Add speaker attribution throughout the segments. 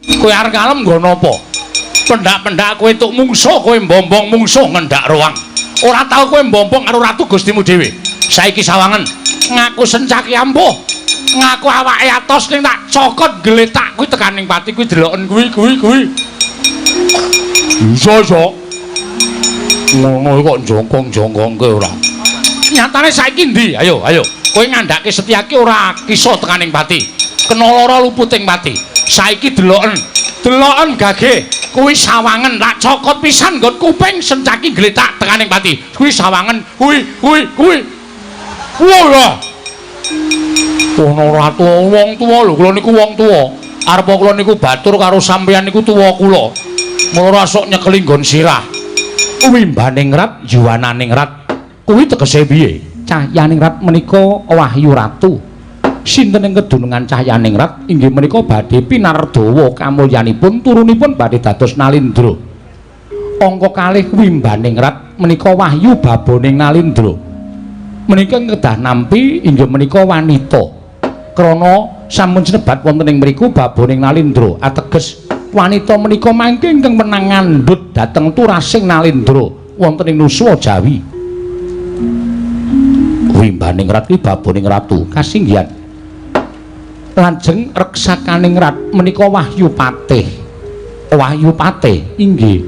Speaker 1: Kowe arep ngalem nggo napa? Pendak-pendak kowe entuk mungsuh, kowe mbombong mungsuh ngendak ruang. Ora tau kowe mbombong karo ratu Gustimu dhewe. Saiki sawangen ngaku Sencaki ampuh. Ngaku awake atos ning tak cokot gletak kuwi tekaning pati kuwi deloken kuwi kuwi kuwi. Iso iso. Ngono kok jongkong-jongkongke ora. Nyatane saiki ndi? Ayo, ayo. Kowe ngandhake Setyaki ora kisa tekaning pati. Kena lara luputing pati. Saiki deloken. Deloken gage. Kuwi sawangen tak cokot pisan nggon kuping Sencaki gletak tekaning pati. Kuwi sawangen, kuwi kuwi kuwi. Wah. Ono ratu wong tuwa lho, kula niku wong tuwa. Arep kula niku batur karo sampeyan niku tuwa kula. Mula sok nyekeli nggon sirah. Wimbaning rat, yuwananing rat. Kuwi tegese piye? Cahyaning rat menika wahyu ratu. Sinten ing kedunungan cahyaning rat inggih menika badhe pinardawa kamulyanipun turunipun badhe dados Nalindra. Angka kalih wimbaning rat menika wahyu baboning Nalindra. Menika kedah nampi inggih menika wanita. Krana sampun sinebat wonten ing mriku baboning Nalindra ateges wanita menika mangke ingkang menang ngandhut dhateng turasing Nalindra wonten ing Nuswa Jawi. Wimbaning rat kuwi baboning ratu kasinggihan. Lajeng reksakaning rat menika wahyu patih. Wahyu patih inggih.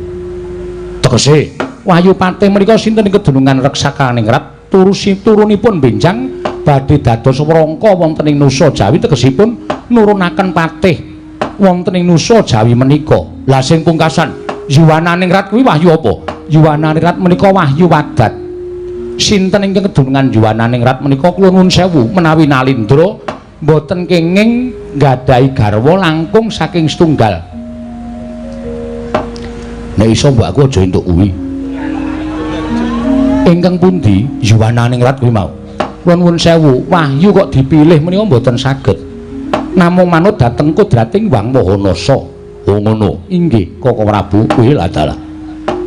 Speaker 1: Tegese wahyu patih menika sinten ing kedunungan reksakaning rat turusi turunipun benjang badhe dados wrangka wonten ing Nusa Jawi tegesipun nurunaken patih wonten ing Nusa Jawi menika. Lah sing pungkasan yuwananing rat kuwi wahyu apa? Yuwananing rat menika wahyu wadat. Sinten ingkang kedunungan yuwananing rat menika kula nuwun sewu menawi Nalindra mboten kenging nggadahi garwa langkung saking setunggal. Nek iso mbok aku aja entuk kuwi. Ingkang pundi yuwananing rat kuwi mau? Kula nuwun sewu, wahyu kok dipilih menika mboten saged. Namung manut dhateng kodrating Wang Maha Nasa. Oh ngono. Inggih, Koko Prabu kuwi lah dalah.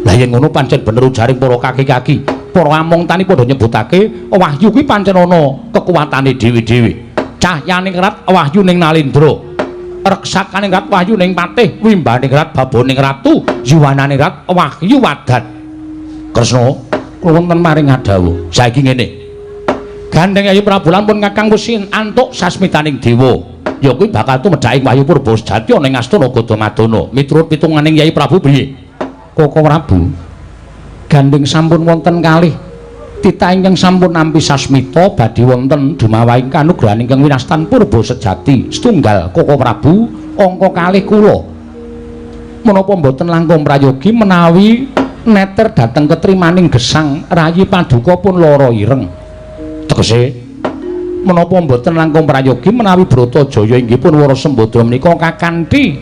Speaker 1: Lah yen ngono pancen bener ujaring para kaki-kaki. Para among tani padha nyebutake wahyu kuwi pancen ana kekuatane dhewe-dhewe. Cahyaning rat wahyu ning Nalindra. Reksakaning rat wahyu ning patih, wimbaning rat baboning ratu, yuwananing rat wahyu wadat. Kresna, kula wonten maring ngadhawuh. Saiki ngene. Gandeng Yayi Prabu lan pun Kakang wis antuk sasmitaning dewa. Ya kuwi bakal tumedhaking wahyu purba sejati ana ing astana Gadamadana. Miturut pitunganing Yayi Prabu piye? Koko Prabu, gandeng sampun wonten kalih titah ingkang sampun nampi sasmita badhe wonten dumawahing kanugrahan ingkang winastan purba sejati setunggal Koko Prabu angka kalih kula. Menapa mboten langkung prayogi menawi neter dhateng ketrimaning gesang rayi paduka pun lara ireng. Tegese menapa mboten langkung prayogi menawi Bratajaya inggih pun Wara Sembadra menika kakanthi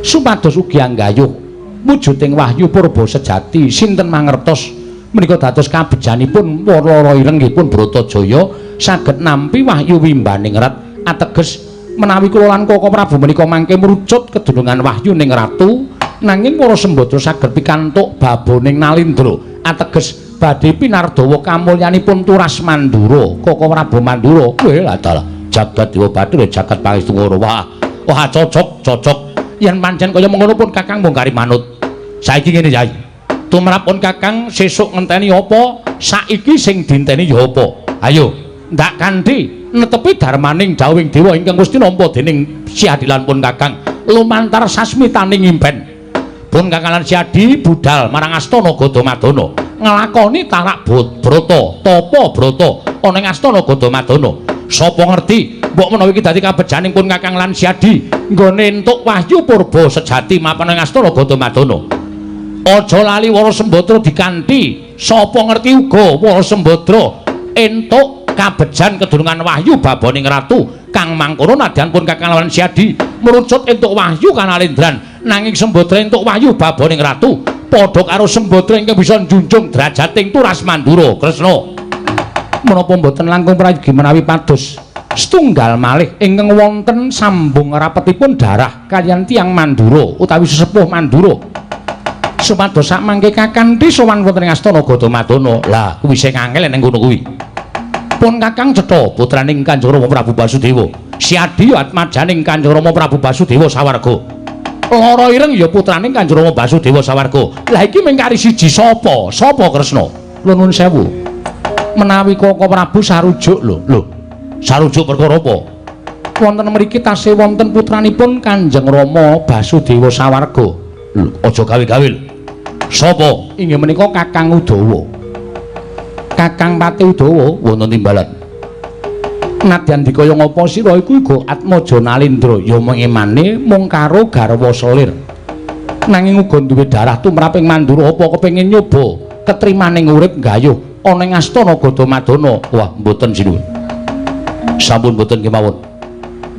Speaker 1: supados ugi anggayuh wujuding wahyu purba sejati sinten mangertos menika dados kabejanipun lara ireng nggih pun Bratajaya saged nampi wahyu wimbaning rat ateges menawi kula lan Koko Prabu menika mangke mrucut kedunungan wahyu ning ratu nanging Wara Sembadra saged pikantuk baboning Nalindra ateges badhe pinardawa kamulyanipun turas Mandura Koko Prabu Mandura. Kowe lah dalah jagat dewa bathara jagat pangestu. Wah wah cocok cocok yen pancen kaya mengono pun Kakang mung kari manut. Saiki ngene Yai, tumrap pun Kakang sesuk ngenteni apa, saiki sing dinteni ya apa? Ayo ndak kanthi netepi darmaning dawuhing dewa ingkang wis tinampa dening Siadilan pun Kakang lumantar sasmitaning impen. Pun Kakang lan Siadi budal marang astana Gadamadana nglakoni tarak brata tapa brata ana ing astana Gadamadana. Sapa ngerti mbok menawa iki dadi kabejaning pun Kakang lan Siadi nggone entuk wahyu purba sejati mapan ing astana Gadamadana. Aja lali Wara Sembadra dikanthi, sapa ngerti uga Wara Sembadra entuk kabejan kedunungan wahyu baboning ratu kang mangkono nadyan pun Kakang lan Siadi mrucut entuk wahyu kanalindran nanging Sembadra entuk wahyu baboning ratu padha karo Sembadra ingkang bisa njunjung derajating turas Mandura. Kresna, menapa mboten langkung prayogi menawi pados setunggal malih ingkang wonten sambung rapetipun darah kaliyan tiyang Mandura utawi sesepuh Mandura supados sakmangke kakanthi sowan wonten ing astana Gadamadana. Lah kuwi sing angel ning kono kuwi. Pun Kakang cetha putraning Kanjeng Rama Prabu Basudewa. Siadi atmajaning Kanjeng Rama Prabu Basudewa sawarga. Lara Ireng ya putrane Kanjeng Rama Basudewa Sawarga. Lah iki mung kari siji sapa? Sapa Kresna? Kula nuwun sewu. Menawi Koko Prabu sarujuk lho. Lho, sarujuk perkara apa? Wonten mriki tasih wonten putranipun Kanjeng Rama Basudewa Sawarga. Lho, aja gawe-gawe lho. Sapa? Inggih menika Kakang Udawa. Kakang Pati Udawa wonten timbalan. Nadyan dikaya ngapa sira iku uga Atmaja Nalindra ya mengimane mung karo garwa selir. Nanging uga duwe darah tumraping Mandura apa kepengin nyoba ketrimaning urip gayuh ana ing astana Gadamadana. Wah, mboten sinuwun. Sampun mboten kemawon.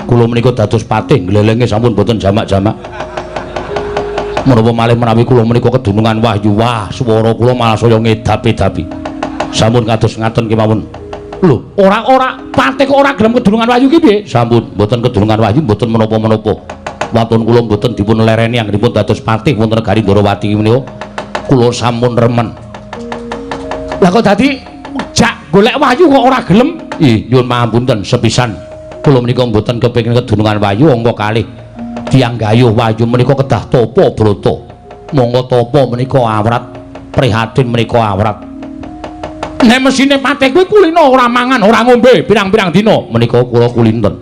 Speaker 1: Kula menika dados patih glelenge sampun mboten jamak-jamak. Menapa malih menawi kula menika kedunungan wahyu, wah swara kula malah saya ngedap-edapi. Sampun kados ngaten kemawon. Lho, ora-ora patih kok ora gelem kedunungan wahyu ki piye? Sampun mboten kedunungan wahyu mboten menapa-menapa. Waton kula mboten dipun lereni anggenipun dados patih wonten negari Ndorowati menika. Kula sampun remen. Lah kok dadi jak golek wahyu kok ora gelem? Ih, nyuwun pangapunten sepisan. Kula menika mboten kepengin kedunungan wahyu angka kalih. Tiyang gayuh wahyu menika kedah tapa brata. Monggo tapa menika awrat, prihatin menika awrat. Nek mesine patih kuwi kulina ora mangan, ora ngombe pirang-pirang dina. Menika kula kulinten.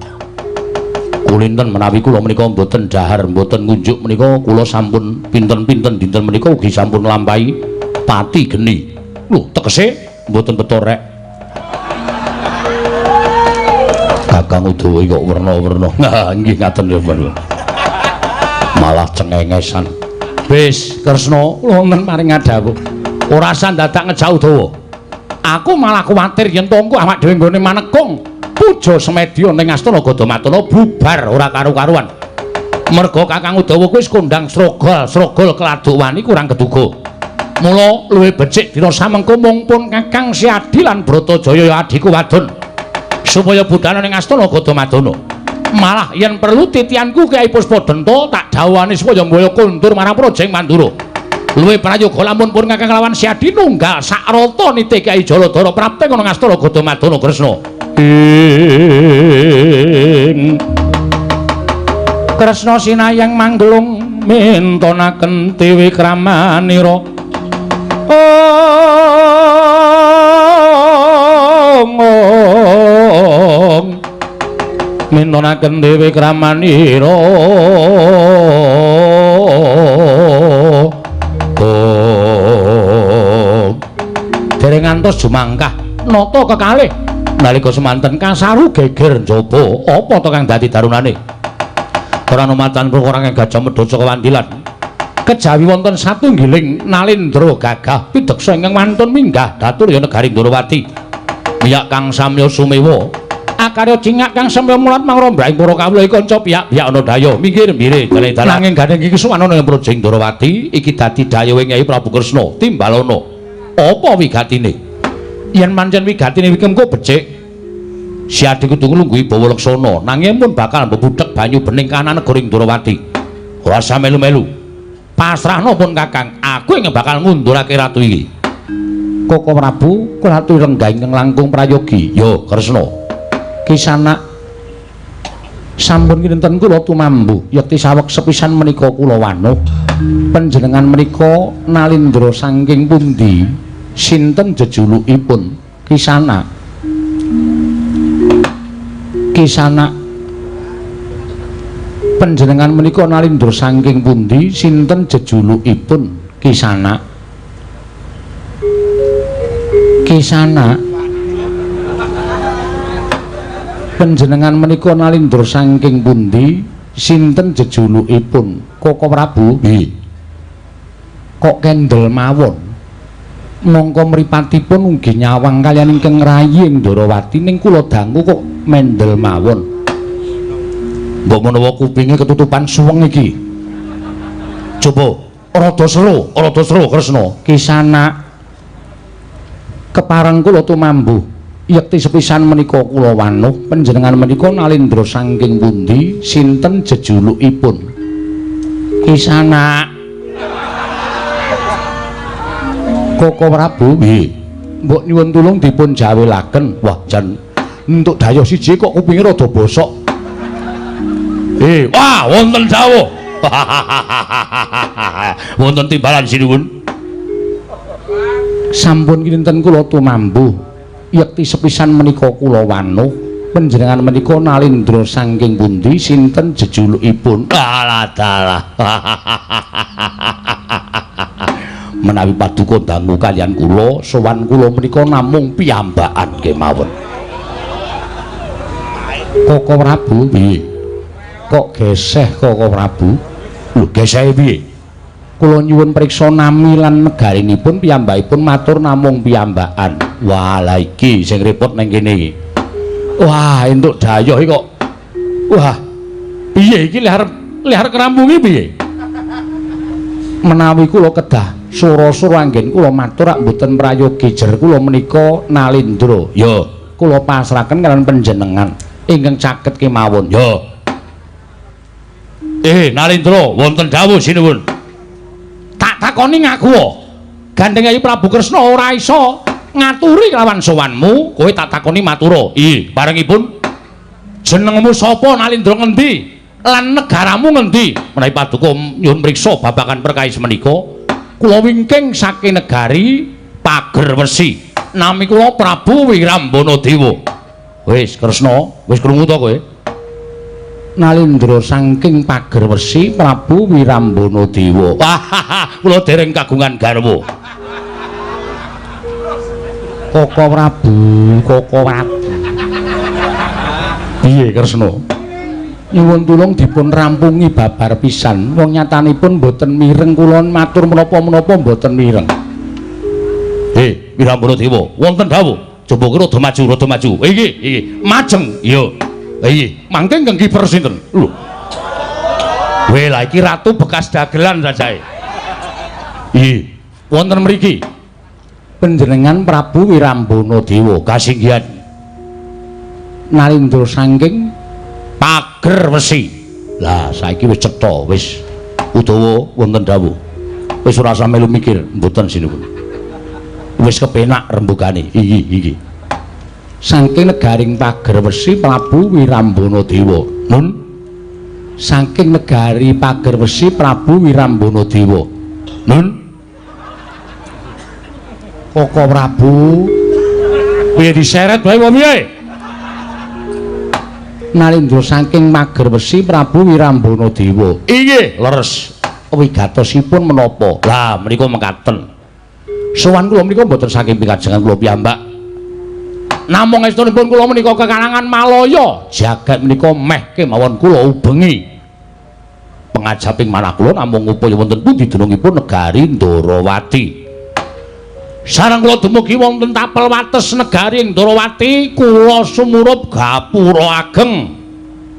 Speaker 1: Kulinten menawi kula menika mboten dahar, mboten ngunjuk menika kula sampun pinten-pinten dinten menika ugi sampun nglampahi pati geni. Lho, tegese mboten beto rek. Kakang Udawa kok werna-werna. Nah, nggih ngaten ya, Mbak. Malah cengengesan. Wis, Kresna wonten paring dawuh. Ora usah dadak ngejak Udawa. Aku malah kuwatir yen tongko awak dhewe nggone manekung puja semedya ning astana Gadamadana bubar ora karu-karuan. Merga Kakang Udawa kuwi wis kondang srogol keladuk wani kurang keduga. Mula luwih becik dina samengko mung pun Kakang Siadi lan Bratajaya ya adhiku wadon supaya budhal ning astana Gadamadana. Malah yen perlu titianku Kyai Puspadenta tak dhawuhane supaya mbaya kondur marang Prajeng Mandura. Luwih prayoga lamun pun Kakang lawan Siadi nunggal sakrata nite Kyai Jaladara prapte ana ngastana Gadamadana Kresna. Ing Kresna sinayang manggelung mintonaken dewi kramanira. Om mintonaken dewi kramanira. Dereng ngantos jumangkah nata kekalih nalika semanten kasaru geger njaba apa to kang dadi darunane ora numatan perkara kang Gajah Mada saka Wandilan kejawi wonten satunggiling nalindra gagah pideksa ingkang wantun minggah datur ya negari Ndorowati miyak kang samya sumewa akarya cingak kang samya mulat mangrombrahing para kawula iki kanca piyak-piyak ana daya minggir mire dalan nanging gandeng iki suwan ana ing Prajeng Ndorowati iki dadi dayuhe Nyai Prabu Kresna timbalana apa wigatine? Yen pancen wigatine iki mengko becik, Siadi kudu nglungguhi Bawa Laksana, nanging pun bakal mbebudhek banyu bening kanan negara Ndorowati. Ora usah melu-melu. Pasrahno pun Kakang, aku ingkang bakal ngundurake ratu iki. Koko Prabu, kula aturi lenggah ingkang langkung prayogi. Ya, Kresna. Kisanak sampun kinten kula tumambu yekti saweg sepisan menika kula wanuh. Panjenengan menika nalindra saking pundi? Sinten jejulukipun? Kisanak. Kisanak panjenengan menika nalindra saking pundi? Sinten jejulukipun? Kisanak. Kisanak panjenengan menika nalindra saking pundi? Sinten jejulukipun? Koko Prabu. Nggih. Kok kendel mawon? Mongko mripatipun ugi nyawang kaliyan ingkang rayi ing Ndorowati ning kula dangu kok mendel mawon. Mbok menawa kupinge ketutupan suweng iki. Coba rada seru Kresna. Kisanak kepareng kula tumambu yekti sepisan menika kula wanuh panjenengan menika nalindra saking pundi? Sinten jejulukipun? Kisanak Koko Prabu. Nggih. Mbok nyuwun tulung dipun jawelaken. Wah, jan entuk dayuh siji kok kupinge rada bosok. Wah, wonten dawuh. Wonten timbalan sinuwun. Sampun kinten kula tumambuh. Yekti sepisan menika kula wanuh. Panjenengan menika Nalindra saking pundi, sinten jejulukipun? Alah dalah. Menawi paduka dangu kaliyan kula, sowan kula menika namung piyambakan kemawon. Koko Prabu, piye? Kok geseh Koko Prabu? Lho, gesehe piye? Kula nyuwun priksa nami lan negarinipun, piyambakipun matur namung piyambakan. Wah, lha iki sing repot ning kene iki. Wah, entuk dayoh iki kok. Wah, piye iki lek arep kerampungi piye? Menawi kula kedah sura-sura anggen kula matur rak mboten prayogi jer kula menika Nalindra. Ya, kula pasrahaken kaliyan panjenengan ingkang caket kemawon. Ya. Nalindra, wonten dawuh sinuwun. Tak takoni ngaku. Gandeng Ayi Prabu Kresna ora iso ngaturi kelawan sowanmu, kowe tak takoni matura. Ih, barengipun jenengmu sapa Nalindra ngendi? Lan negaramu ngendi? Menawi paduka nyuwun priksa babagan perkawis menika, kula wingking saking negari Pagerwesi. Nami kula Prabu Wirambana Dewa. Wis Kresna, wis krungu to kowe? Nalindra saking Pagerwesi Prabu Wirambana Dewa. Wah, kula dereng kagungan garwa. Koko Prabu, Koko Prabu. Piye Kresna? Nyuwun tulung dipun rampungi babar pisan. Wong nyatanipun mboten mireng kula matur menapa-menapa mboten mireng. Wirambana Dewa, wonten dawuh. Coba ki rada maju, rada maju. Iki, iki, majeng. Iya. Iki, mangke ingkang kiper sinten? Lho. Weh, lah iki ratu bekas dagelan sajae. Iki, wonten mriki. Panjenengan Prabu Wirambana Dewa kasinggihan. Nalindra saking Pagerwesi. Lah saiki wis cetha, wis Udawa wonten dawuh. Wis ora usah melu mikir, mboten sinuwun. Wis kepenak rembugane. Iki iki. Saking negaring Pagerwesi Prabu Wirambana Dewa. Nun. Saking negari Pagerwesi Prabu Wirambana Dewa. Nun. Koko Prabu. Piye diseret wae wong piye? Nalindra saking Pagerwesi Prabu Wirambana Dewa. Inggih, leres. Wigatosipun menapa? Lah menika mekaten. Sowan kula menika mboten saking pikajengan kula piyambak. Namung estunipun kula menika kekalangan Malaya. Jagat menika meh kemawon kula ubengi. Pengajaping manah kula namung upaya wonten pundi dunungipun negari Ndorowati. Sareng kula dumugi wonten tapel wates negari Ndorowati, kula sumurup gapura ageng.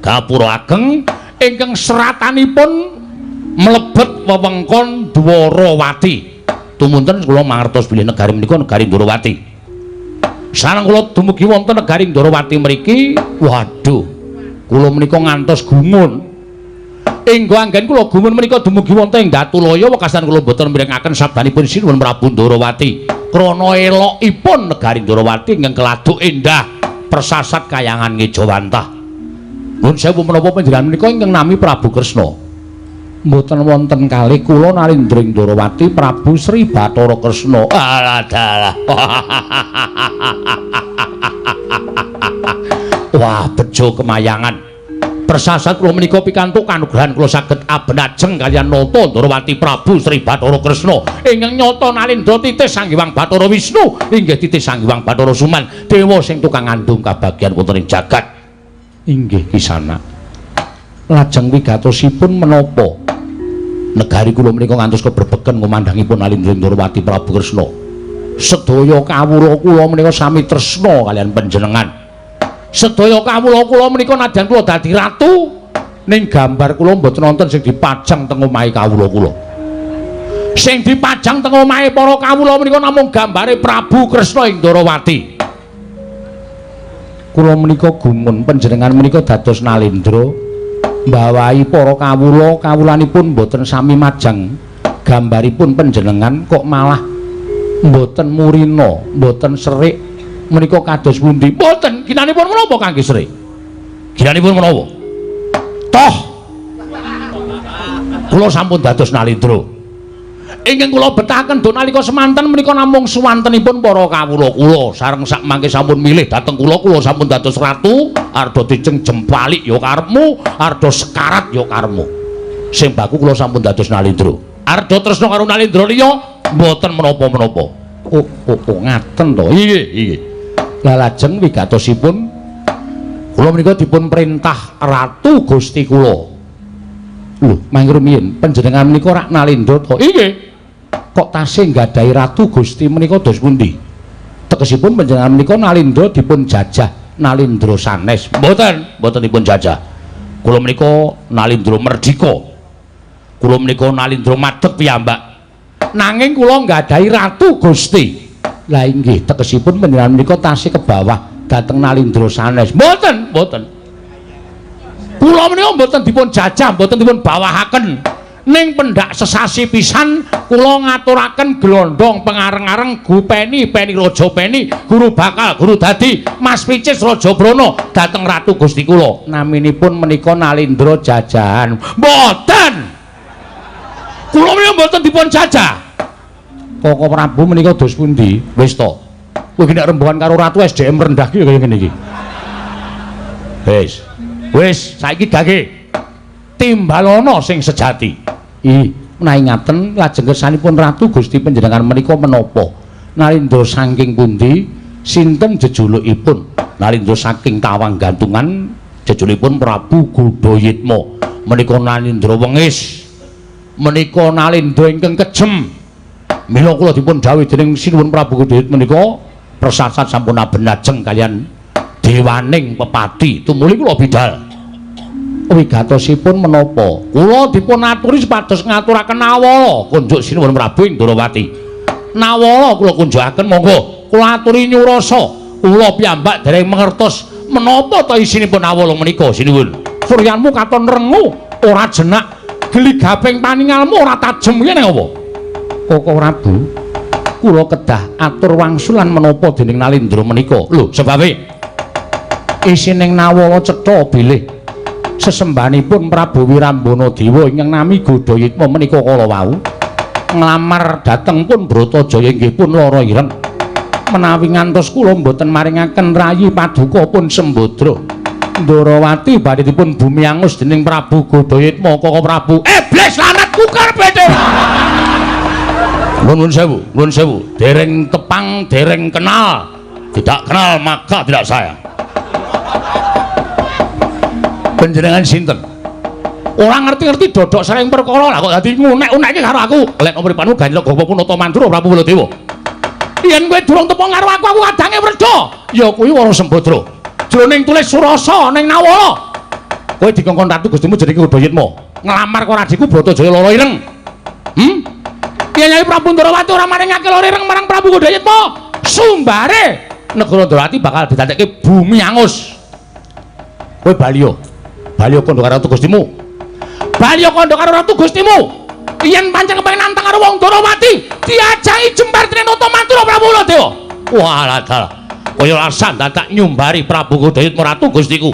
Speaker 1: Gapura ageng ingkang seratanipun mlebet wewengkon Dwarawati. Tumunten kula mangertos bilih negari menika negari Ndorowati. Sareng kula dumugi wonten negari Ndorowati mriki, waduh, kula menika ngantos gumun. Inggo anggen kula gumun menika dumugi wonten ing Datulaya wekasan kula boten mirengaken sabdanipun Sinuwun Prabu Ndorowati. Krana elokipun negari Ndorowati ingkang keladuk endah persasat kayangan ngejawantah. Nuwun sewu menapa panjenengan menika ingkang nami Prabu Kresna? Mboten wonten kalih kula Nalindra ing Ndorowati Prabu Sri Bathara Kresna. Alah dalah. Wah, bejo kemayangan. Persasat kula menika pikantuk kanugrahan kula saged abenajeng kaliyan nata Ndorowati Prabu Sri Bathara Kresna ingkang nyata Nalindra titis Sang Hyang Bathara Wisnu inggih titis Sang Hyang Bathara Suman dewa sing tukang ngandung kabagyan wonten ing jagat. Inggih kisana. Lajeng wigatosipun menapa negari kula menika ngantos kebrebegen ngumandhangipun Nalindra Ndorowati Prabu Kresna. Sedaya kawula kula menika sami tresna kaliyan panjenengan. Sedaya kawula kula menika nadyan kula dadi ratu ning gambar kula mboten wonten sing dipajang teng omahe kawula kula. Sing dipajang teng omahe para kawula menika namung gambare Prabu Kresna ing Ndorowati. Kula menika gumun panjenengan menika dados Nalindra mbawahi para kawula, kawulanipun mboten sami majang gambaripun panjenengan kok malah mboten murina, mboten serik. Menika kados pundi? Mboten, ginanipun menapa kangge serik? Ginanipun menapa? Toh. Kula sampun dados Nalindra. Ingkang kula betahaken do nalika semanten menika namung suwantenipun para kawula kula sareng sak mangke sampun milih dhateng kula, kula sampun dados ratu, arda diceng jempalik ya karepmu, arda sekarat ya karepmu. Sing baku kula sampun dados Nalindra. Arda tresna karo Nalindra liya mboten menapa-menapa. Oh, oh, oh, ngaten to. Inggih, inggih. Lah lajeng wigatosipun kula menika dipun perintah Ratu Gusti kula. Lho, mangke rumiyin panjenengan menika rak Nalindra to? Inggih. Kok tasih nggadahi Ratu Gusti menika dos pundi? Tegesipun panjenengan menika Nalindra dipun jajah Nalindra sanes. Mboten, mboten dipun jajah. Kula menika Nalindra merdika. Kula menika Nalindra madeg piyambak. Nanging kula nggadahi Ratu Gusti. Lah inggih, tegesipun panjenengan menika tasih ke bawah dhateng Nalindra sanes. Mboten, mboten. Kula menika mboten dipun jajah, mboten dipun bawahaken. Ning pendak sesasi pisan kula ngaturaken glondong pengareng-areng Gupeni, Peni Raja Peni, Guru Bakal, Guru Dadi, Mas Picis Raja Brana dhateng Ratu Gusti kula. Naminipun menika Nalindra jajahan. Mboten. Kula menika mboten dipun jajah. Koko Prabu menika dos pundi? Wis to. Kowe iki nek rembugan karo ratu SDM rendah ki kaya ngene iki. Wis. Wis, saiki gage timbalana sing sejati. Ih, menawi ngaten lajeng kersanipun Ratu Gusti panjenengan menika menapa? Nalindra saking pundi? Sinten jejulukipun? Nalindra saking Tawang Gantungan, jejulukipun Prabu Gudayitma. Menika Nalindra wengis. Menika Nalindra ingkang kejem. Mila kula dipun dhawuhi dening Sinuwun Prabu Gudayitma menika prasasat sampun abenajeng kaliyan dewaning pepati. Tumuli kula bidal. Wigatosipun menapa? Kula dipun aturi supados ngaturaken nawala kunjuk Sinuwun Prabu ing Ndrawati. Nawala kula kunjukaken monggo. Kula aturi nyurasa. Kula piyambak dereng mangertos menapa ta isinipun nawala menika Sinuwun. Suryanmu katon rengu ora jenak, gligaping paningalmu ora tajem ki nang apa? Koko Prabu, kula kedah atur wangsulan menapa dening Nalindra menika. Lho, sebabe isining nawala cetha bilih sesembahanipun Prabu Wirambana Dewa ingkang nami Gudayitma menika kala wau nglamar dhateng pun Bratajaya inggih pun lara ireng. Menawi ngantos kula mboten maringaken rayi paduka pun Sembadra, Ndrawati badhe dipun bumi angus dening Prabu Gudayitma. Koko Prabu, iblis lanat kukar bede. Nuwun sewu, nuwun sewu, dereng tepang, dereng kenal. Tidak kenal maka tidak sayang. Panjenengan sinten? Ora ngerti-ngerti dodok sering perkara lah kok dadi ngunek-unekke karo aku. Lek mripanmu ganjlok gopo Punata Mandura Prabu Baladewa. Yen kowe durung tepung karo aku, aku kadange wredha. Ya kuwi Wara Sembadra. Jroning tulis surasa ning Nawala. Kowe dikongkon Ratu Gustimu jenenge Gudayitma. Nglamar karo adhiku Bratajaya lara ireng. Yen Nyai Prabu Ndrawati ora maringake lara ireng marang Prabu Gudayitma, sumbare negara Ndrawati bakal didadekke bumi angus. Kowe baliyo. Baliyo kandha karo Ratu Gustimu. Baliyo kandha karo Ratu Gustimu. Yen pancen kepengin nantang karo wong Ndrawati, diajahi jembar dening Nata Mantura Prabu Baladewa. Walah dalah. Kaya lasan dadak nyumbari Prabu Gudayitma Ratu Gustiku.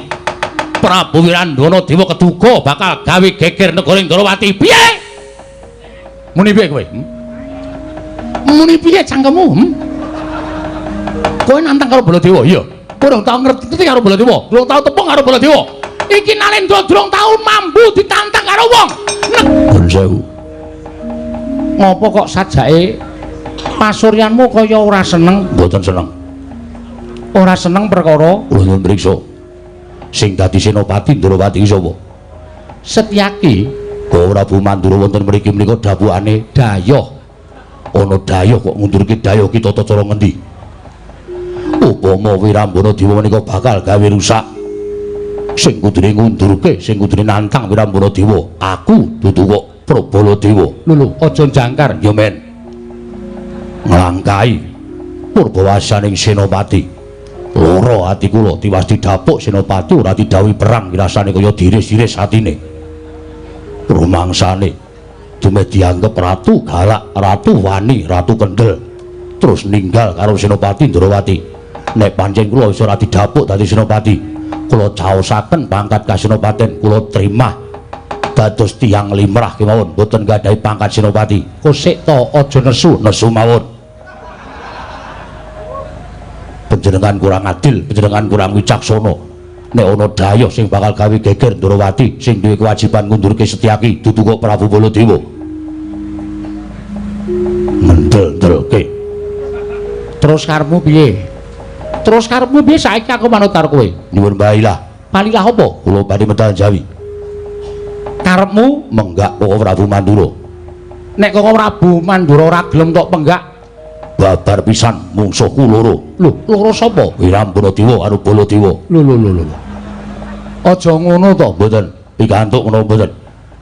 Speaker 1: Prabu Wirandana Dewa keduga bakal gawe geger negara Ndrawati. Piye? Muni piye kowe? Muni piye cangkemmu? Kowe nantang karo Baladewa? Iya. Kowe durung tau ngerti karo Baladewa, durung tau tepung karo Baladewa. Iki Nalindra durung tau mambu ditantang karo wong. Nuwun sewu. Ngopo kok sajake pasuryanmu kaya ora seneng? Mboten seneng. Ora seneng perkara kula nyuwun priksa. Sing dadi senopati Ndrawati iki sapa? Setyaki. Kok Prabu Mandura wonten mriki menika dawuhane dayoh. Ana dayoh kok ngundurke dayoh ki tata cara ngendi? Upama Wirambana Dewa menika bakal gawe rusak. Sing kudune ngundurke, sing kudune nantang Wirambana Dewa, aku dudu kok Prabala Dewa. Lho lho, aja jangkar ya men. Nglangkahi purbawasaning senopati. Lara ati kula tiwas didapuk senopati ora didhawuhi perang rasane kaya diris-iris atine. Rumangsane dumeh dianggep ratu galak, ratu wani, ratu kendel. Terus ninggal karo Senopati Ndrawati. Nek pancen kula wis ora didapuk dadi senopati, kula caosaken pangkat kasenopaten, kula terima Dados tiyang limrah kemawon mboten gadhahi pangkat senopati. Kosek to aja nesu, nesu mawon. Panjenengan kurang adil, panjenengan kurang wicaksana. Nek ana dayuh sing bakal gawe geger Ndorowati sing duwe kewajiban ngundurke Setyaki dudu kok Prabu Baladewa. Mendel-ndelke. Terus karepmu piye? Terus karepmu piye saiki aku manut karo kowe? Nyuwun bailah. Palilah apa? Kula badhe medal Jawi. Karepmu menggak Koko Prabu Mandura. Nek Koko Prabu Mandura ora gelem tok penggak, babar pisan mungsuhku loro. Lho, loro sapa? Wirambana Dewa karo Baladewa. Lho lho lho lho. Aja ngono to, mboten. Pikantuk ngono mboten.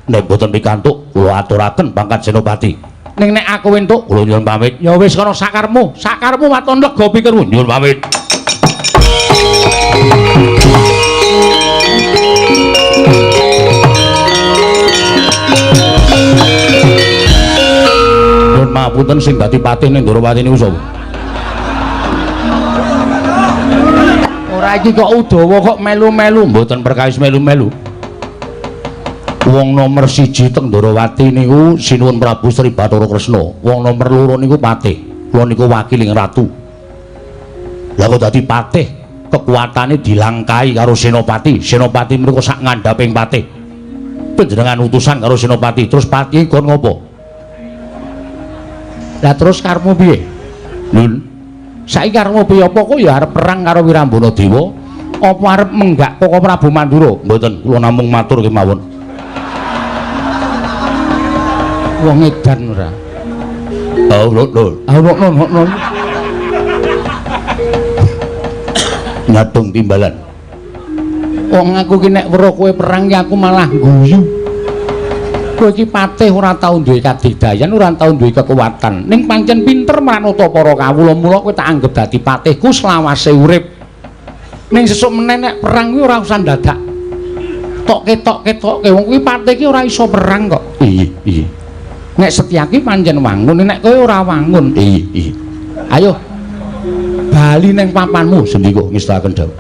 Speaker 1: Nek mboten pikantuk, kula aturaken pangkat senopati. Ning nek aku entuk, kula nyuwun pamit. Ya wis kono sakarepmu, sakarepmu waton lega pikirmu. Nyuwun pamit. Nyuwun mapunten sing dadi patih ning Ndorowati niku sapa? Ora iki kok Udawa kok melu-melu, mboten perkawis melu-melu. Wong nomor 1 teng Ndorowati niku Sinuwun Prabu Sri Bathara Kresna. Wong nomor 2 niku patih. Kula niku wakiling ratu. Lah kok dadi patih, kekuatane dilangkai karo senopati. Senopati mriku sak ngandhaping patih. Panjenengan utusan karo senopati, terus patih kon ngopo? Lah terus karepmu piye? Lho, saiki karepmu piye? Apa kok ya arep perang karo Wirambana Dewa? Apa arep menggak Koko Prabu Mandura? Mboten, kula namung matur kemawon. Wong edan ora. Oh, lho, lho. Ah, lho, lho, lho. Nyadong timbalan. Wong aku ki nek weruh kowe perang ki aku malah guyu. Kowe iki patih ora tau duwe kadigdayan, ora tau duwe kekuatan. Ning pancen pinter manut para kawula, mula kowe tak anggap dadi patihku selawase urip. Ning sesuk meneh nek perang kuwi ora usah ndadak. Tok ketok-ketokke wong kuwi patih ki ora iso perang kok. Iya, iya. Nek Setyaki pancen wangun, nek kowe ora wangun. Iya, iya. Ayo bali ning papanmu sendika ngestakaken dawuh.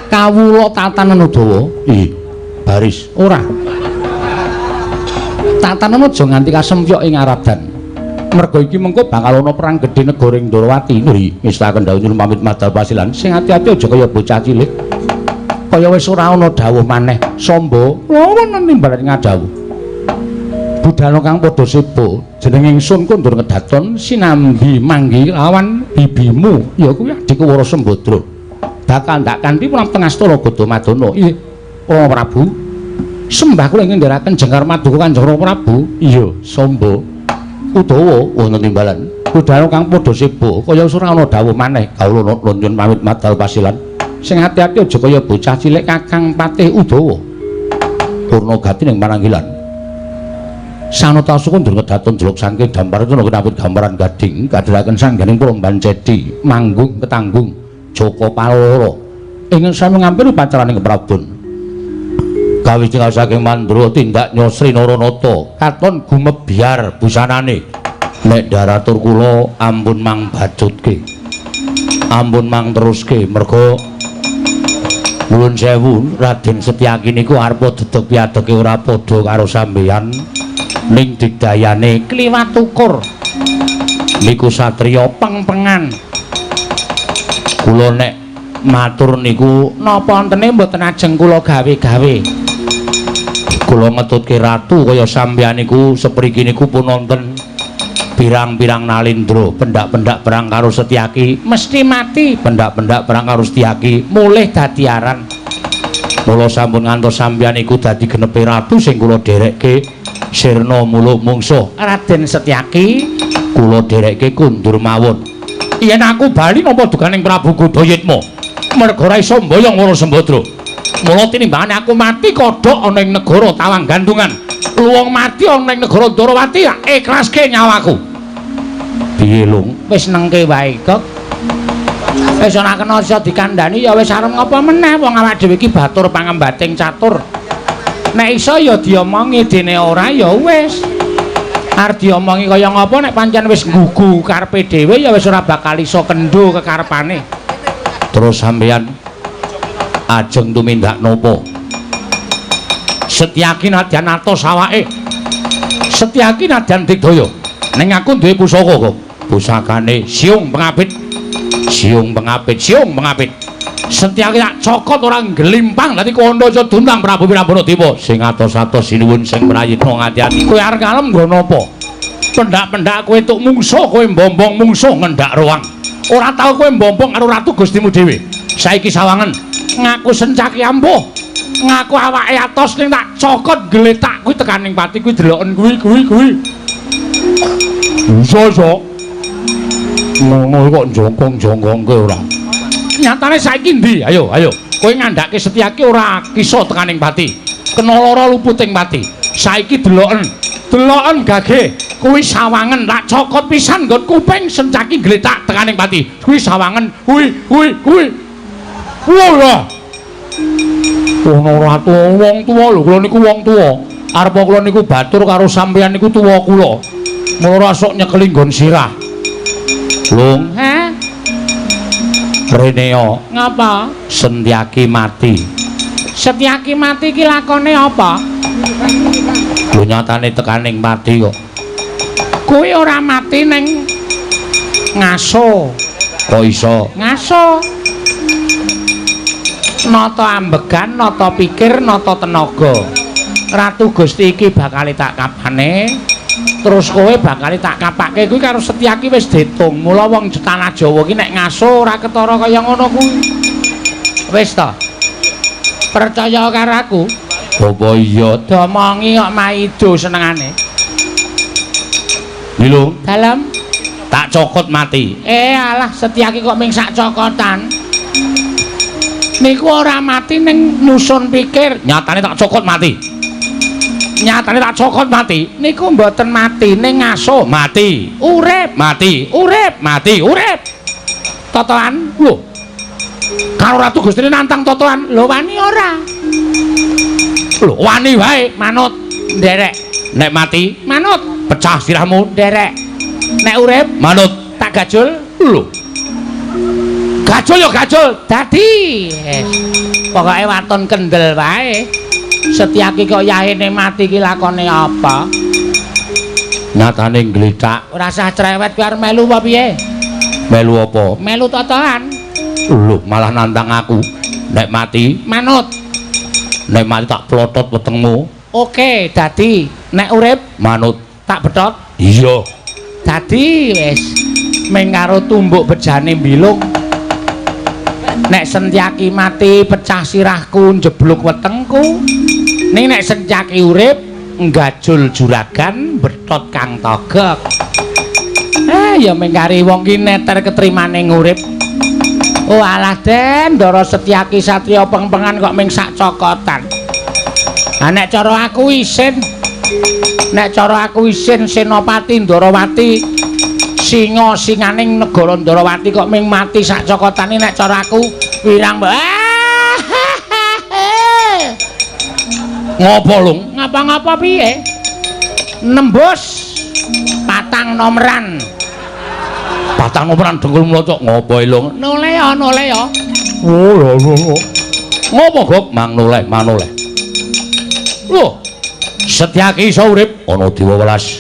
Speaker 1: Kawula tatanan Udawa. Iya, baris. Ora. Tatanan aja nganti kasempyok ing Aradan. Mergo iki mengko bakal ana perang gedhe negara ing Ndorowati. Nggih, ngestakaken dawuh nyuwun pamit madal pasilan. Sing ati-ati aja kaya bocah cilik. Kaya wis ora ana dawuh maneh. Samba, wonten timbalan ngadhawuh. Budhana kang padha seba, jeneng ingsun kondur ngedaton sinambi manggi lawan bibimu, ya kuwi adikku Wara Sembadra. Bakal ndak kanthi pulang tengastara Gadamadana. Iya, Rama Prabu. Sembah kula ing ngendharaken jengkar maduka Kanjeng Rama Prabu. Iya, Samba. Udawa wonten timbalan. Budhana kang padha seba, kaya wis ora ana dawuh maneh. Kawula nyuwun pamit madal pasilan. Sing ati-ati aja kaya bocah cilik Kakang Patih Udawa. Purnagati ning pananggilan. Sanata suku ndur kedaton jeluk sangke dampar itu kinapit gambaran gading kadheraken sangganing Puromban Cedi manggung ketanggung Joko Paloro ingkang sami ngampil upacaraning keprabon. Kawis tinggal saking Mandura tindak Nyosri Naranata katon gumebyar busanane. Nek daratur kula ampun mang bacutke, ampun mang teruske, merga nuwun sewu Raden Setyaki niku arep dedeg piadege ora padha karo sampeyan. Ning digdayane kliwat ukur niku satriya pengpengan. Kula nek matur niku napa ontene mboten ajeng kula gawe-gawe. Kula ngetutke ratu kaya sampeyan niku sepriki niku pun wonten pirang-pirang nalindra, pendak-pendak perang karo Setyaki mesti mati, pendak-pendak perang karo Setyaki mulih dadi aran. Mula sampun ngantos sampeyan iku dadi genepe ratu sing kula dherekke sirna muluk mungsuh Raden Setyaki kula dherekke kundur mawon. Yen aku bali nampa duganing Prabu Gudayitma, merga ora iso mboyong Wara Sembadra. Mula tinimbangane aku mati kodhok ana ing negara Tawang Gantungan, luwung mati ana ing negara Ndorowati, ikhlaske nyawaku. Piye lung? Wis nengke wae kok. Wis ora kena iso dikandhani ya wis arep ngapa meneh wong awak dhewe iki batur pangembating catur. Nek iso ya diomongi, dene ora ya wis. Arep diomongi kaya ngapa nek pancen wis nggugu karepe dhewe ya wis ora bakal iso kendho kekarepane. Terus sampeyan Ajeng tumindak napa? Setyaki nadyan atos awake. Setyaki nadyan digdaya. Ning aku duwe pusaka kok. Pusakane Siung Pengapit. Siung Pengapit, Siung Pengapit. Setyaki tak cokot ora ngglimpang dadi kandha Dumlang Prabu Wirambana Dewa. Sing atos-atos sinuwun sing prayitna ngati-ati. Kowe arep ngalem nggo napa? Pendak-pendak kowe tuk mungsuh, kowe mbombong mungsuh ngendak ruang. Ora tau kowe mbombong karo ratu Gustimu dhewe. Saiki sawangen ngaku Sencaki ampuh, ngaku awake atos ning tak cokot gletak kuwi tekaning pati kuwi deloken kuwi kuwi kuwi. Iso iso. Ngono kok jongkong-jongkongke ora. Nyatane saiki ndi? Ayo, ayo. Kowe ngandhake Setyaki ora kisa tekaning pati. Kena lara luputing pati. Saiki deloken. Deloken gage. Kuwi sawangen tak cokot pisan nggon kuping Sencaki gletak tekaning pati. Kuwi sawangen, kuwi kuwi kuwi. Wah. Ono ratu wong tuwa lho, kula niku wong tuwa. Arep kula niku batur karo sampeyan niku tuwa kula. Mula ora sok nyekeli nggon sirah. Lung,
Speaker 2: he?
Speaker 1: Reneo,
Speaker 2: ngapa?
Speaker 1: Setyaki mati.
Speaker 2: Setyaki mati ki lakone apa?
Speaker 1: Lho nyatane tekaning pati kok.
Speaker 2: Kuwi ora mati ning ngaso.
Speaker 1: Kok iso?
Speaker 2: Ngaso. Nata ambegan, nata pikir, nata tenaga. Ratu Gusti iki bakal tak kapane. Terus kowe bakal tak kapake kuwi karo Setyaki wis ditung. Mula wong tanah Jawa ki nek ngaso ora ketara kaya ngono kuwi. Wis ta. Percaya karo aku?
Speaker 1: Apa iya?
Speaker 2: Domongi kok maido senengane.
Speaker 1: Lho,
Speaker 2: dalem
Speaker 1: tak cokot mati.
Speaker 2: Eh alah Setyaki kok ming sak cokotan. Niku ora mati ning nyusun pikir.
Speaker 1: Nyatane tak cokot mati. Nyatane tak cokot mati.
Speaker 2: Niku mboten mati ning ngaso.
Speaker 1: Mati.
Speaker 2: Urip.
Speaker 1: Mati.
Speaker 2: Urip.
Speaker 1: Mati. Urip.
Speaker 2: Totoan.
Speaker 1: Lho. Karo Ratu Gustine nantang totoan.
Speaker 2: Lho wani ora?
Speaker 1: Lho wani wae.
Speaker 2: Manut. Nderek.
Speaker 1: Nek mati
Speaker 2: manut.
Speaker 1: Pecah sirahmu.
Speaker 2: Nderek. Nek urip
Speaker 1: manut.
Speaker 2: Tak gajul.
Speaker 1: Lho. Gajul ya gajul.
Speaker 2: Dadi. Yes. Pokoke waton kendel wae. Setyaki kok yahene mati ki lakone apa?
Speaker 1: Nyatane nglithak.
Speaker 2: Ora usah cerewet kowe arep melu apa piye?
Speaker 1: Melu apa?
Speaker 2: Melu totoan.
Speaker 1: Lho, malah nantang aku. Nek mati
Speaker 2: manut.
Speaker 1: Nek mati tak plotot wetengmu.
Speaker 2: Oke, dadi. Nek urip
Speaker 1: manut.
Speaker 2: Tak betot.
Speaker 1: Iya.
Speaker 2: Dadi wis ming karo tumbuk bejane mbilung. Nek Setyaki mati pecah sirahku njeblug wetengku. Ning nek Setyaki urip nggajul juragan betot Kang Togok. Ya ming kari wong ki neter ketrimane ngurip. Oh alah Den, Ndara Setyaki satriya pengpengan kok ming sak cokotan. Ha nek cara aku isin. Nek cara aku isin Senopati Ndarawati singa singaning negara Ndarawati kok ming mati sak cokotane nek cara aku wirang.
Speaker 1: Ngopo lung?
Speaker 2: Ngapa-ngapa piye? Nembus patang nomeran.
Speaker 1: Patang nomeran dengkul mlocok ngopo lung?
Speaker 2: Noleh ya, noleh ya.
Speaker 1: Oh lho lho. Ngopo gop? Mang noleh, mang noleh. Lho, Setyaki iso urip ana dewa welas.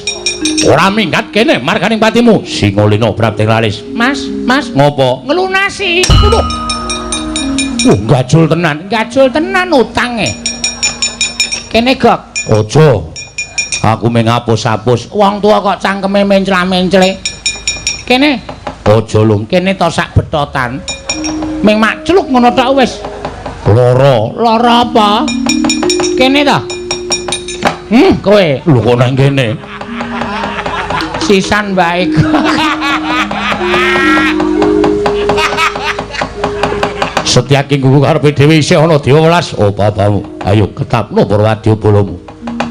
Speaker 1: Ora minggat kene marganing patimu. Singolina prapting laris.
Speaker 2: Mas, Mas,
Speaker 1: ngopo?
Speaker 2: Ngelunasi.
Speaker 1: Lho. Gajul tenan.
Speaker 2: Gajul tenan utange. Kene gok.
Speaker 1: Aja. Aku mung ngapus-apus.
Speaker 2: Wong tuwa kok cangkeme mencla-mencle. Kene.
Speaker 1: Aja lung.
Speaker 2: Kene to sak betotan. Ming makcluk ngono tok wis.
Speaker 1: Lara.
Speaker 2: Lara apa? Kene to. Kowe.
Speaker 1: Lho kok nang kene?
Speaker 2: Sisan wae.
Speaker 1: Setyaki nggugu karepe dhewe isih ana dewa welas. Oh babamu, ayo ketapno para wadya balamu.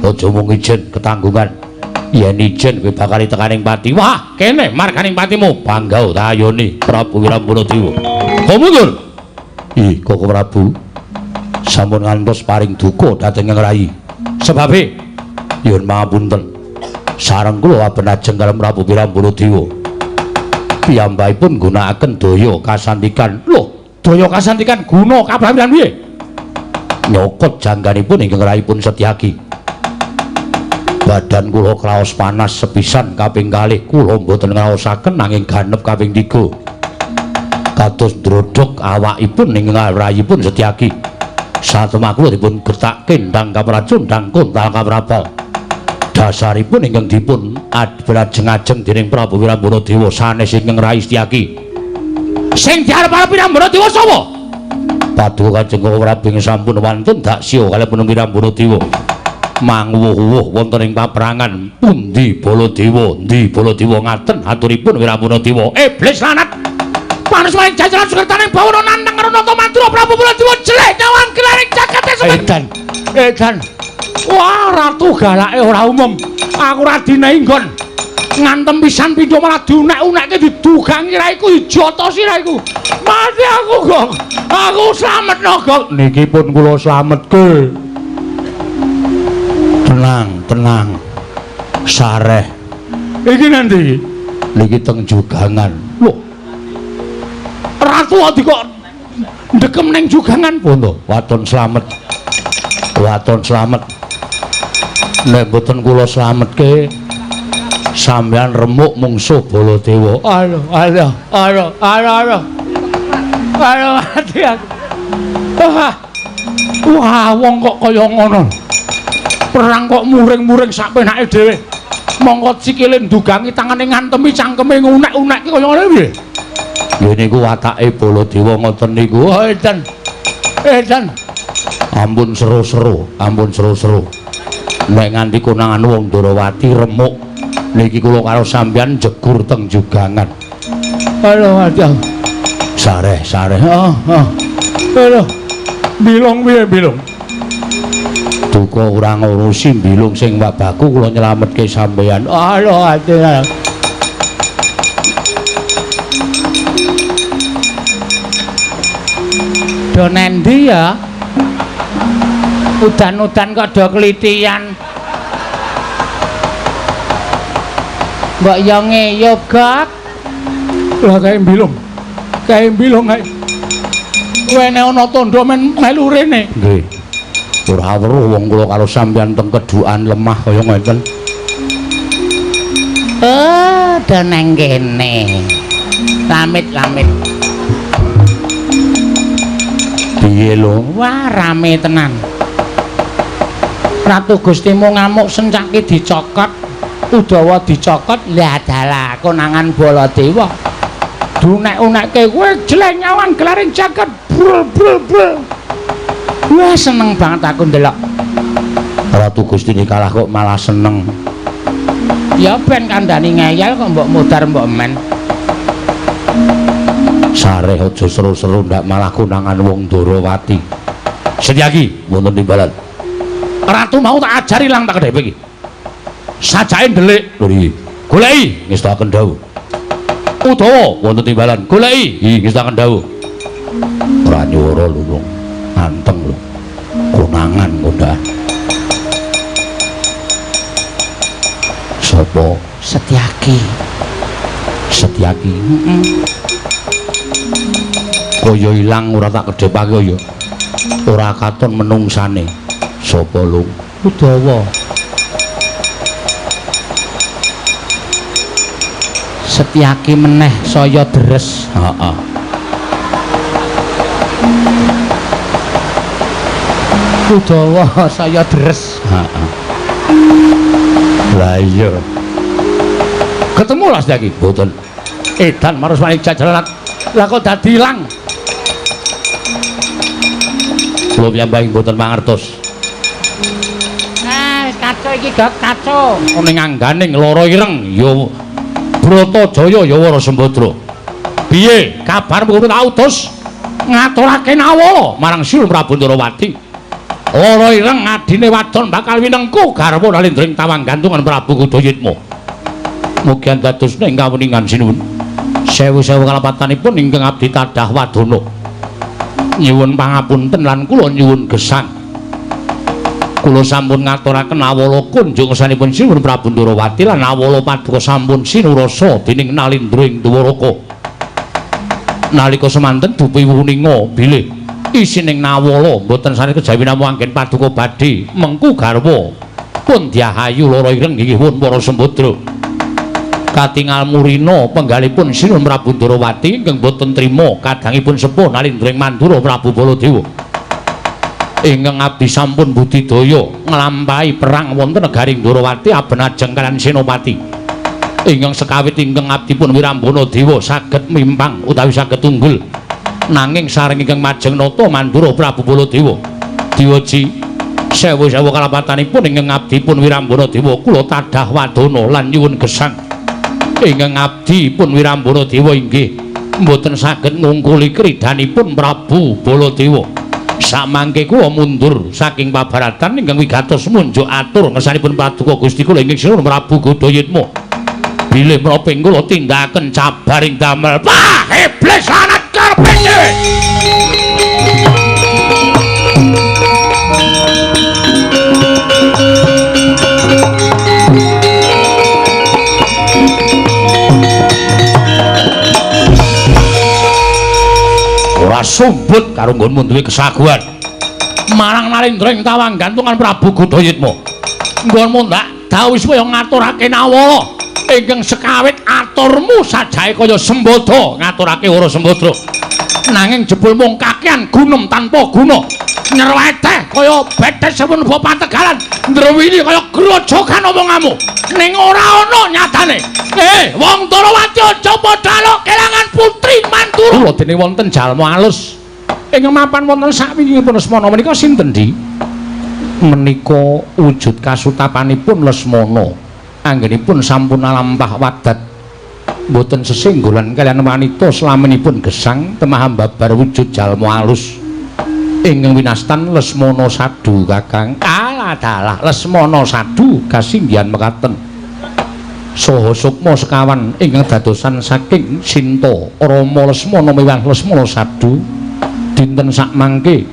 Speaker 1: Aja mung ijen ketanggungan. Yen ijen kowe bakal tekaning pati. Wah, kene marganing patimu. Bangga tayone Prabu Wirambana Dewa. Mundur. Ih, Koko Prabu. Sampun ngantos paring duka dhateng Ing Rayi. Sebabe nyuwun pangapunten. Sareng kula abenajeng karo Prabu Wirambana Dewa. Piyambakipun nggunakaken daya kasantikan. Lho, daya kasantikan guna kabrawiran piye? Nyokot jangganipun ingkang raipun Setyaki. Badan kula kraos panas sepisan kaping kalih kula mboten ngraosaken nanging ganep kaping 3. Kados ndrodhog awakipun ingkang rayipun Setyaki. Satemah kula dipun gertakke ndang kapracun ndang kontal kaprabal. Dasaripun ingkang dipun adbrajeng-ajeng dening Prabu Wirambana Dewa sanes ingkang rai Setyaki. Sing diarep-arep Wirambana Dewa sapa? Paduka Kanjeng Prabu sampun wantun daksya kalih Wirambana Dewa. Manguwuh-wuh wonten ing paperangan pundi Baladewa, ndi Baladewa ngaten aturipun Wirambana Dewa. Iblis lanat. Panas maring jajaran sukertaning bawana nantang Nata Madura Prabu Baladewa jelek nyawang gelaring jagate semen. Edan. Edan. Wah, ratu galake ora umum. Aku ora dinehi nggon. Ngantem pisan pindho malah diunek-unekke didugangi raiku dijoto siraiku. Mati aku, Gong. Aku slametno, Gong. Niki pun kula slametke. Tenang, tenang. Sareh. Iki nanti iki? Niki teng jugangan. Lho. Ratu kok ndekem ning jugangan pun to. Waton slamet. Waton slamet. Nek mboten kula slametke sampeyan remuk mungsuh Baladewa. Aduh, aduh, aduh, aduh, aduh. Aduh, mati aku. Wah, wah, wong kok kaya ngono. Perang kok muring-muring sak penake dhewe. Mongko sikile ndugangi tangane ngantemi cangkeme ngunek-unekke kaya ngene piye? Lha niku watake Baladewa ngoten niku. Oh, edan. Edan. Ampun seru-seru, ampun seru-seru. Nek nganti konangan wong Ndorowati remuk niki kula karo sampeyan jegur teng jugangan. Aduh, aduh. Sareh, sareh. Oh, oh. Aduh. Bilung piye, bilung? Duka ora ngurusi bilung sing wabaku kula nyelametke sampeyan. Aduh, aduh.
Speaker 2: Do nendi ya? Udan-udan kok do klitian. Mbok yo ngeyop, Gok.
Speaker 1: Lah kae mbilung. Kae mbilung kae. Wene ana tandha men melu rene. Nggih. Ora weruh wong kula karo sampeyan teng kedukan lemah kaya ngeten.
Speaker 2: Oh, do nang kene. Lamit-lamit.
Speaker 1: Piye lho?
Speaker 2: Wah, rame tenan. Ratu Gustimu ngamuk Sencaki dicokot, Udawa dicokot, lah dalah konangan Baladewa. Dunek-unekke kowe jelek nyawan gelaring jagat brul brul brul. Wah, seneng banget aku ndelok.
Speaker 1: Ratu Gustine kalah kok malah seneng.
Speaker 2: Ya ben kandhani ngeyel kok mbok mudar mbok men.
Speaker 1: Sareh aja seru-seru ndak malah konangan wong Ndorowati. Setyaki wonten timbalan. Ratu mau tak ajari lang tak kedhepe iki. Sajake ndelik. Lho iki. Goleki ngestakaken dawuh. Udawa wonten timbalan. Goleki ngestakaken dawuh. Ora nyuwara lho wong. Anteng lho. Konangan kondaan. Sapa?
Speaker 2: Setyaki.
Speaker 1: Setyaki. Heeh. Kaya ilang ora tak kedhepake ya. Ora katon menungsane. Sapa lho?
Speaker 2: Udawa. Setyaki meneh saya deres.
Speaker 1: Heeh.
Speaker 2: Udawa saya deres.
Speaker 1: Heeh. Lah iya. Ketemu lah Setyaki? Mboten. Edan marus manik jajaran.
Speaker 2: Lah kok dadi ilang?
Speaker 1: Kula piyambak mboten mangertos.
Speaker 2: Nah, kacau iki gak kacau.
Speaker 1: Ning angganing lara ireng ya Bratajaya ya Wara Sembadra. Piye kabarmu tak utus ngaturake nawala marang Sinuwun Prabu Ndorowati. Lara ireng adine wadon bakal winengku garwa nalindring tawang gantungan Prabu Kudayitma. Mugi dadosna ing kawuningan sinuwun. Sewu-sewu kalepatanipun ingkang abdi tadah wadana. Nyuwun pangapunten lan kula nyuwun gesang. Kula sampun ngaturaken awala kunjung ngersanipun Sinuwun Prabu Ndorowati lan awala paduka sampun sinurasa dening Nalindra ing Dwaraka. Nalika semanten dupi wuninga bilih Isining Nawala mboten sanes kejawi namung anggen paduka badhe mengku garwa pun diahayu lara ireng inggih pun para sembadra. Katingal murina penggalipun Sinuhun Prabu Ndorowati ingkang boten trima kadangipun sepuh Nalindra ing Mandura Prabu Baladewa. Ingkang abdi sampun budidaya nglampahi perang wonten negari Ndorowati abenajeng kaliyan Senopati. Ingkang sekawit ingkang abdi pun Wirambana Dewa saged mimpang utawi saged unggul. Nanging sareng ingkang majeng nata Mandura Prabu Baladewa. Diwaji sewu-sewu kalapatanipun ingkang abdi pun Wirambana Dewa kula tadah wadana lan nyuwun gesang. Ingkang abdi pun Wirambana Dewa inggih mboten saged ngungkuli kridanipun Prabu Baladewa. Samangke kula mundur saking pabaratan ingkang wigatos munjuk atur ngersanipun paduka Gusti kula ingkang Sinuhun Prabu Godayitma. Bilih menapa ing kula tindakaken cabaring damel. Wah, iblis lanat karepe dhewe. Ora sumbut karo nggonmu duwe kesaguhan. Marang Nalindra ing tawang gantungan Prabu Godayitma. Nggonmu ndak dawuh supaya ngaturake Nawala ingkang sekawit aturmu sajae kaya sembada ngaturake ora sembadra. Nanging jebul mung kakean gunem tanpa guna. Nyerweteh kaya betes sepun bapa Tegalan, ndrewini kaya grojogan omonganmu. Ning ora ana nyatane. Wong Ndorowati aja padha aluk kelangan putri Mandura. Kula dene wonten jalma alus ingkang mapan wonten sakwingkingipun Lesmana menika sinten, Di? Menika wujud kasutapanipun Lesmana. Anggenipun sampun alampah wadat mboten sesenggolan kaliyan wanita slaminipun gesang temah babar wujud jalma alus ingkang winastan Lesmana Sadu Kakang. Alah dalah Lesmana Sadu kasinggihan mekaten saha sukma sekawan ingkang dadosan saking Sinta Rama Lesmana miwah Lesmana Sadu dinten sakmangke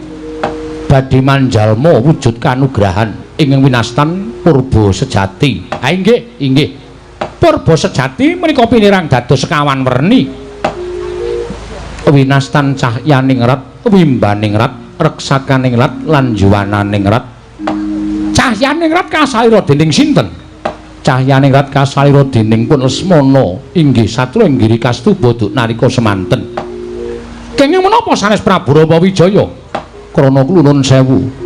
Speaker 1: badhe manjalma wujud kanugrahan ingkang winastan purba sejati. Ha inggih, inggih. Purba sejati menika pinirang dados sekawan werni. Winastan cahyaningrat, wimbaningrat, reksakaningrat lan juwananingrat. Cahyaningrat kasalira dening sinten? Cahyaningrat kasalira dening pun Lesmana inggih satru ing Giri Kastuba nalika semanten. Kenging menapa sanes Prabu Rama Wijaya? Krana klunun sewu.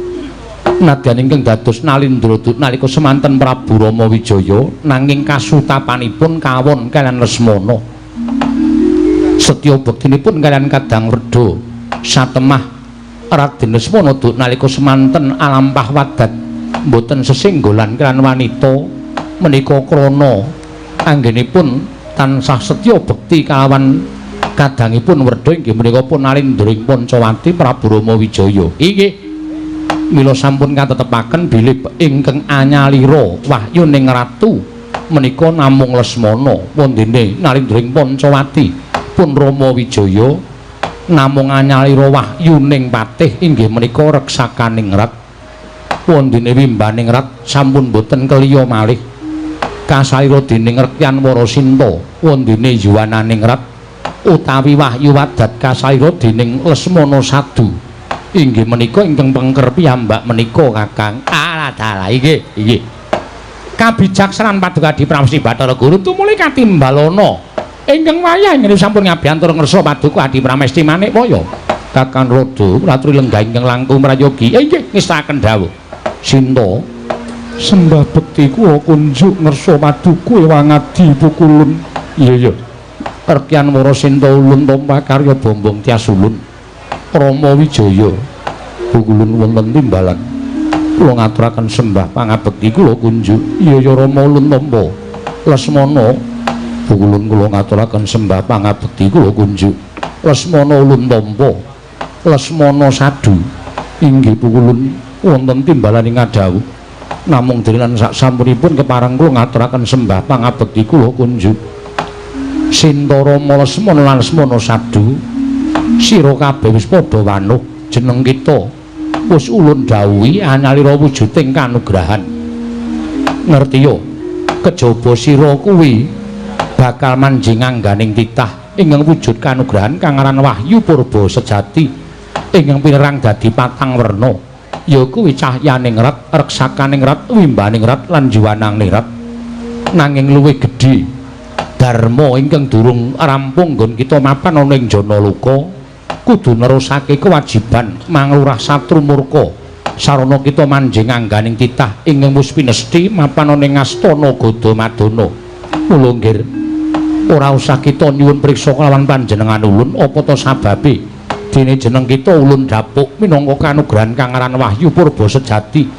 Speaker 1: Nadyan ingkang dados Nalindra nalika semanten Prabu Rama Wijaya nanging kasutapanipun kawon kaliyan Lesmana. Setya bektinipun kaliyan Kadang Werda satemah Raden Lesmana nalika semanten alampah wadat mboten sesenggolan kaliyan wanita menika krana anggenipun tansah setya bekti kalawan kadangipun Werda inggih menika pun Nalindra ing Pancawati Prabu Rama Wijaya. Inggih. Mila sampun katetepaken bilih ingkang anyalira wahyuning ratu menika namung Lesmana wondene Nalindra ing Pancawati pun Rama Wijaya namung anyalira wahyuning patih inggih menika reksakaningrat wondene wimbaningrat sampun boten keliya malih kasalira dening Rekyan Warasinta wondene yuwananingrat utawi wahyu wadat kasalira dening Lesmana Sadu inggih menika ingkang pengker piyambak menika Kakang. Alah dalah inggih inggih. Kabijaksanan Paduka Adi Pramesti Bathara Guru tumuli katimbalana ingkang wayah ingkang sampun ngabiyantur ngersa Paduka Adi Pramesti Manikmaya. Kakang Rada ratri lenggah ingkang langkung prayogi inggih ngestaken dawuh. Sinta sembah bekti kula kunjuk ngersa paduka ewangadi pukulun. Iya iya. Rekyan Warasinta ulun tampa karya Bombong Tyas ulun. Rama Wijaya pukulun wonten timbalan kula ngaturaken sembah pangabekti kula kunjuk. Iya ya Rama ulun tampa. Lesmana pukulun kula ngaturaken sembah pangabekti kula kunjuk. Lesmana ulun tampa. Lesmana Sadu inggih pukulun wonten timbalan ing ngadhawuh. Namung dene sak sampunipun kepareng kula ngaturaken sembah pangabekti kula kunjuk. Sinta Rama Lesmana lan Lesmana Sadu sira kabeh wis padha wanuh jeneng kita wis ulun dawuhi anyalira wujuding kanugrahan. Ngertiya kejaba sira kuwi bakal manjing angganing titah ingkang wujud kanugrahan kang aran wahyu purba sejati. Ingkang pinerang dadi patang werna, ya kuwi cahyaningrat, reksakaningrat, wimbaningrat lan juwananingrat. Nanging luwih gedhe dharma ingkang durung rampung nggon kita mapan ana ing Janaloka, kudu nerusake kewajiban manglurah satru murka sarana kita manjing angganing titah ingkang wis pinesti mapan ana ing astana Gadamadana. Mula nggir, ora usah kita nyuwun priksa kelawan panjenengan ulun apa ta sababe dene jeneng kita ulun dapuk minangka kanugrahan kang aran Wahyu Purba Sejati.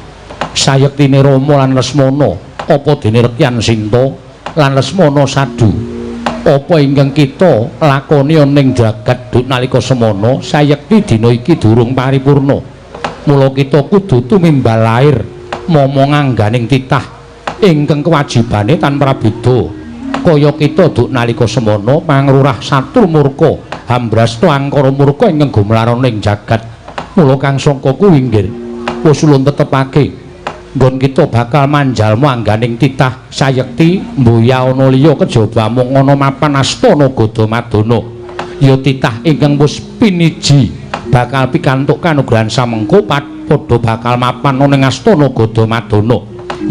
Speaker 1: Sayektine Rama lan Lesmana, apa dene Rekyan Sinta lan Lesmana Sadu, apa ingkang kita lakoni ana ing jagat nalika semana sayekti dina iki durung paripurna. Mula kita kudu tumimbal lair momong angganing titah ingkang kewajibane tanpa beda kaya kita duk nalika semana mangrurah satru murka hambrasta angkara murka ingkang gumelar ana ing jagat. Mula kang sangka kuwi nggih wis ulun tetepake nggon kita bakal manjalma angganing titah sayekti mbuya ana liya kejaba mung ana mapan astana Gadamadana, ya titah ingkang wis piniji bakal pikantuk kanugrahan samengko padha bakal mapan ana ing astana Gadamadana.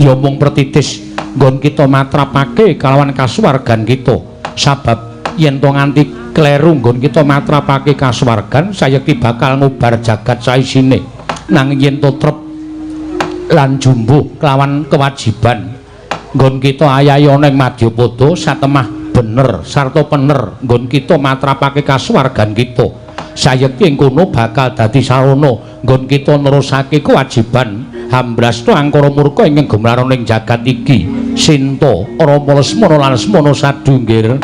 Speaker 1: Ya mung pertitis nggon kita matrapake kalawan kasuwargan kita, sabab yen to nganti kleru nggon kita matrapake kasuwargan sayekti bakal ngubar jagat saisine. Nanging yen to trep lan jumbuh kelawan kewajiban nggon kita ayahi ana ing madyapada satemah bener sarta pener nggon kita matrapake kasuwargan kita, sayekti ing kono bakal dadi sarana nggon kita nerusake kewajiban hambrasta angkara murka ingkang gumelar ana ing jagat iki. Sinta, Rama, Lesmana lan Lesmana Sadu nggir.